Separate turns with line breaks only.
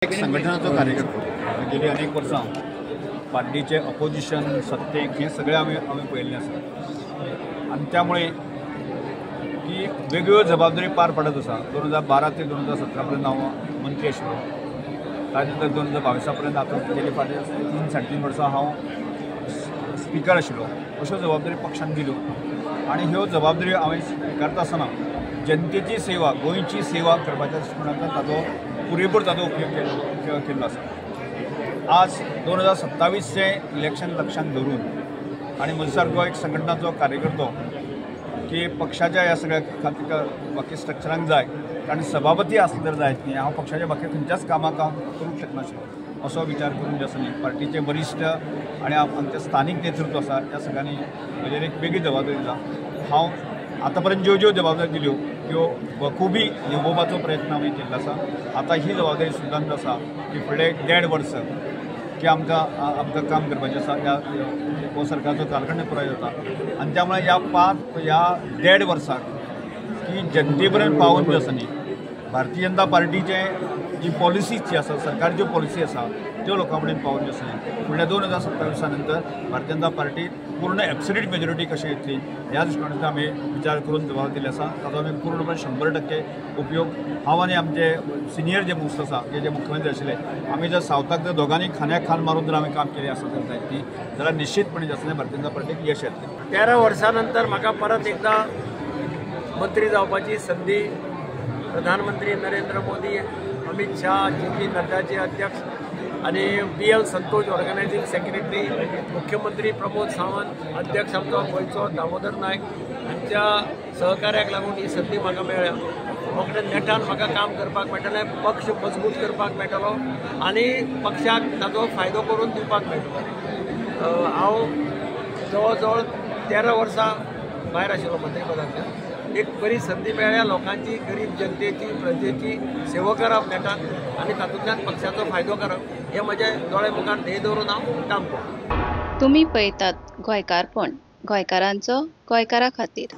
एक संघटनाचो कार्यकर्तो गेली अनेक वर्सां पार्टीचे अपोजिशन सत्तेक हें सगळें आमी पळयल्लें आसा आनी त्यामुळे की वेगवेगळ्यो जबाबदारी पार पडत आसा. 2012 ते 2017 पर्यंत हांव मंत्री आशिल्लो. ताजे नंतर 2022 पर्यंत आतां गेली फाटली 3-3.5 वर्सां हांव स्पिकर आशिल्लो. अश्यो जबाबदारी पक्षान दिल्यो आनी ह्यो जबाबदारी हांवें स्विकारता आसतना जनतेची सेवा, गोंयची सेवा करपाच्या दृश्टिकोनांतल्यान ताजो पुरेपूर ताजो उपयोग केल्लो आसा. आज 2027चें इलेक्शन लक्षांत धरून आनी म्हजे सारको एक संघटनाचो कार्यकर्तो की पक्षाच्या ह्या सगळ्या खातीर बाकी स्ट्रक्चरांक जाय, कारण सभापती आसले तर जायत न्ही, हांव पक्षाच्या बाकी खंयच्याच कामाक हांव करूंक शकनाशिल्लो असो विचार करून जे आसा न्ही पार्टीचे वरिश्ठ आनी आमचें स्थानीक नेतृत्व आसा त्या सगळ्यांनी म्हजेर एक वेगळी जबाबदारी दिला. हांव आतां पर्यंत ज्यो ज्यो जबाबदारी दिल्यो त्यो बखुबी निभोवपाचो प्रयत्न आमी केल्लो आसा. आतां ही जबाबदारी सुद्दां आसा की फुडले 1.5 वर्स की आमकां आमकां काम करपाचें आसा. ह्या हो सरकारचो कालखंड पुराय जाता आनी त्यामुळे ह्या 1.5 वर्साक की जनते पर्यंत पावोवन जे आसा न्ही भारतीय जनता पार्टीचे जी पॉलिसीज जी आसा, सरकारच्यो ज्यो पॉलिसी आसा त्यो लोकां कडेन पावोवन जे आसा न्ही फुडल्या 2027 नंतर भारतीय जनता पार्टी पूर्ण एब्सोल्यूट मेजॉरिटी कशी येतली ह्या दृश्टिकोनांतल्यान आमी विचार करून जबाब दिल्ली आसा. ताचो आमी पूर्णपणे 100% उपयोग हांव आनी आमचे सिनियर जे मुस्त आसा जे मुख्यमंत्री आशिल्ले आमी जर सावथाक जर दोगांनी खांद्याक खांद मारून जर आमी काम केलें आसा तर जायत न्ही जाल्यार निश्चितपणे जे आसा भारतीय जनता पार्टीक यश येतलें.
13 वर्सां नंतर म्हाका परत एकदां मंत्री जावपाची संदी प्रधानमंत्री नरेंद्र मोदी, अमित शाह, जे पी नड्डाचे अध्यक्ष आनी B L Santosh organising secretary, मुख्यमंत्री प्रमोद सावंत, अध्यक्ष आमचो गोंयचो दामोदर नायक हांच्या सहकार्याक लागून ही संदी म्हाका मेळ्ळ्या. रोखडें नेटान म्हाका काम करपाक मेळटलें, पक्ष मजबूत करपाक मेळटलो आनी पक्षाक ताजो फायदो करून दिवपाक मेळटलो. हांव जवळ जवळ 13 वर्सां भायर आशिल्लो मंत्रीपदांतल्यान. एक बरी संदी मेळ्ळ्या लोकांची, गरीब जनतेची, प्रजेची सेवा करप नेटान आनी तातूंतल्यान पक्षाचो फायदो करप हे म्हजे दोळे मुखार ध्येय दवरून हांव काम करता.
तुमी पळयतात गोंयकारपण, गोंयकारांचो गोंयकारा खातीर.